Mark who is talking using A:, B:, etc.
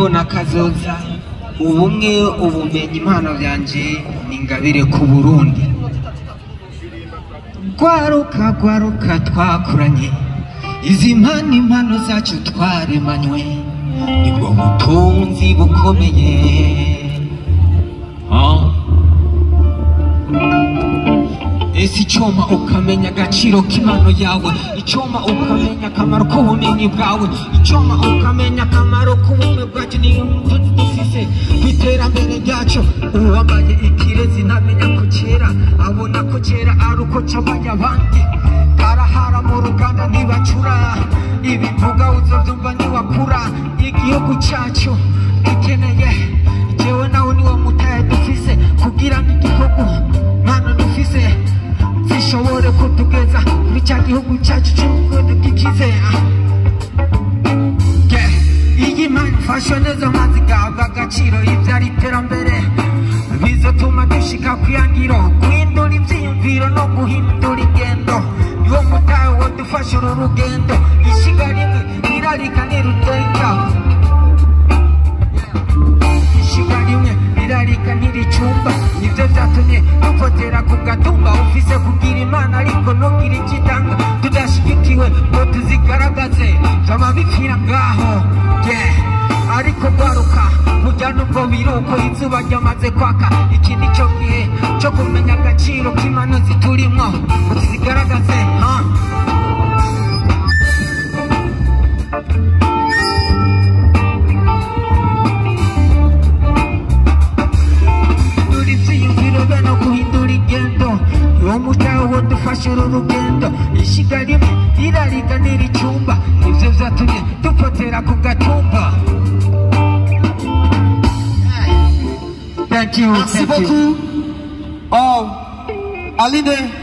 A: Nakazoza ubumwe ubumenyi impano byanje ni ingabire ku Burundi. Gwaruka gwaruka twakuranye izi mpano impano zacu twaremanywe nibwo butunzi bukomeye. Ese icyuma ukamenya agaciro k'impano yawe, icyuma ukamenya akamaro k'ubumenyi bwawe, icyuma ukamenya akamaro k'ubumwe bwacu niyo mutunzi dufise ku iterambere ryacu. Uwambaye ikirezi ntamenya ko kera, abona ko kera ari uko cabaye abandi. Karahara mu ruganda ntibacura, ibivuga uzovyumva niwakura. Igihugu cyacu gikeneye jewe nawe niwo mutahe dufise kugira ngo igihugu mpano dufise zishobore kutugeza kuri cya gihugu cyacu cy'urukundo gikize. Iyi mpano ifashwe neza maze igahabwa agaciro ibyara iterambere bizotuma dushika kwiyangiro, guhindura ivyiyumviro no guhindura ingendo. Niwo mutahe wodufasha uru rugendo, ishiga rimwe rirarika ntiruteka, ishiga rimwe rirarika ntiricumba. Nivyo vyatumye dupotera ku gatumba. Ufise kugira Imana ariko ntugire icyo itanga, tudashigikiwe ngo tuzigaragaze vyama bipfira ngaho. Ariko gwaruka burya nubwo biruko izuba ryamaze kwaka, iki nico gihe cyo kumenya agaciro k'impano ziturimwo ngo tuzigaragaze. No guhindura ingendo niwo mutahe wodufasha uru rugendo. Ishiga rimwe rirarika ntiricumba, nivyo vyatumye dupotera ku gatumba. Thank you.
B: Merci
A: thank you.
B: beaucoup. Oh, Aline.